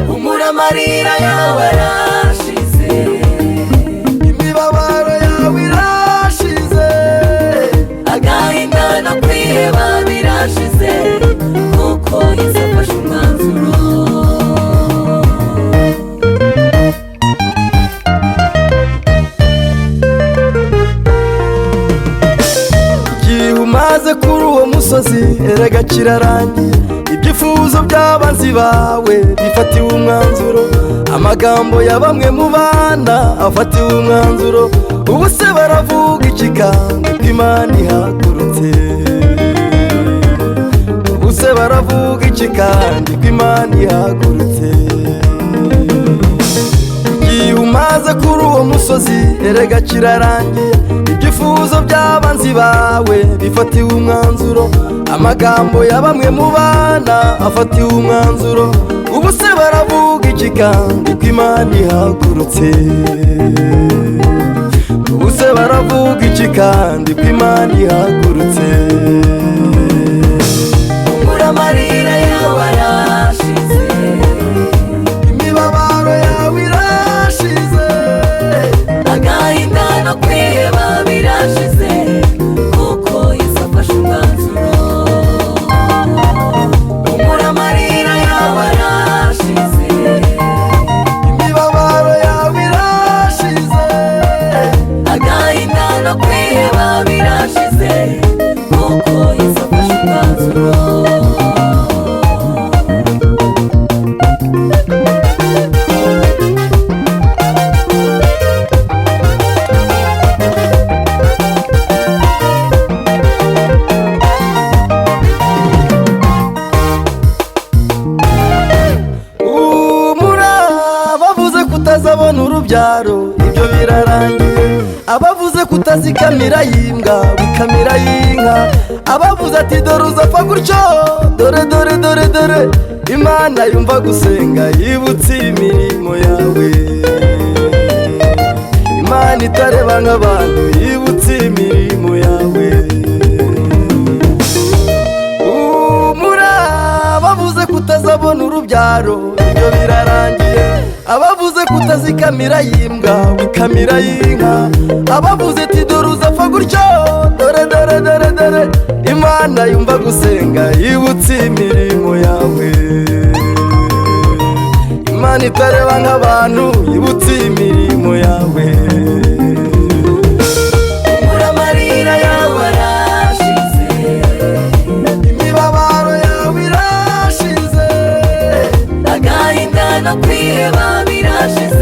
Humura amarira yawe arashize, imibabaro yawe irashize, agahinda no kwiheba birashize, kuko Yesu afashe umwanzuro. Igihe umaze kuri uwo musozi erega kirarangiye, ibyifuzo by'abanzi bawe bifatiwe umwanzuro, amagambo ya bamwe mu bana afatiwe umwanzuro. Ubu se baravuga iki kandi ko Imana ihagurutse? Ubu se baravuga iki kandi ko Imana ihagurutse? Igihe umaze kuri uwo musozi erega kirarangiye, ibyifuzo by'abanzi bawe bifatiwe umwanzuro, amagambo ya bamwe mu bana afatiwe umwanzuro. Ubu se baravuga iki kandi ko Imana ihagurutse? Ubu se baravuga iki kandi ko Imana ihagurutse? Humura amarira yawe arashize, imibabaro yawe irashize, agahinda no kwiheba birashize, kuko Yesu afashe umwanzuro. Humura amarira yawe arashize, imibabaro yawe irashize, agahinda no kwiheba birashize, kuko Yesu afashe umwanzuro. Humura bavuze kutazabona urubyaro, ibyo birarangiye. Abavuze kutazikamira y'imbwa wikamira y'inka, abavuze ati dore uzapfa gutyo, dore dore dore dore. Imana yumva gusenga yibutse imirimo yawe, Imana itareba nk'abantu yibutse imirimo yawe. Humura bavuze kutazabona urubyaro, ibyo birarangiye. Abavuze kutazikamira y'imbwa wikamira y'inka, abavuze ati dore uzapfa gutyo, dore dore dore dore. Imana yumva gusenga yibutse imirimo yawe, Imana itareba nk'abantu yibutse imirimo yawe. Humura amarira yawe arashize, imibabaro yawe irashize, agahinda no kwiheba birashize.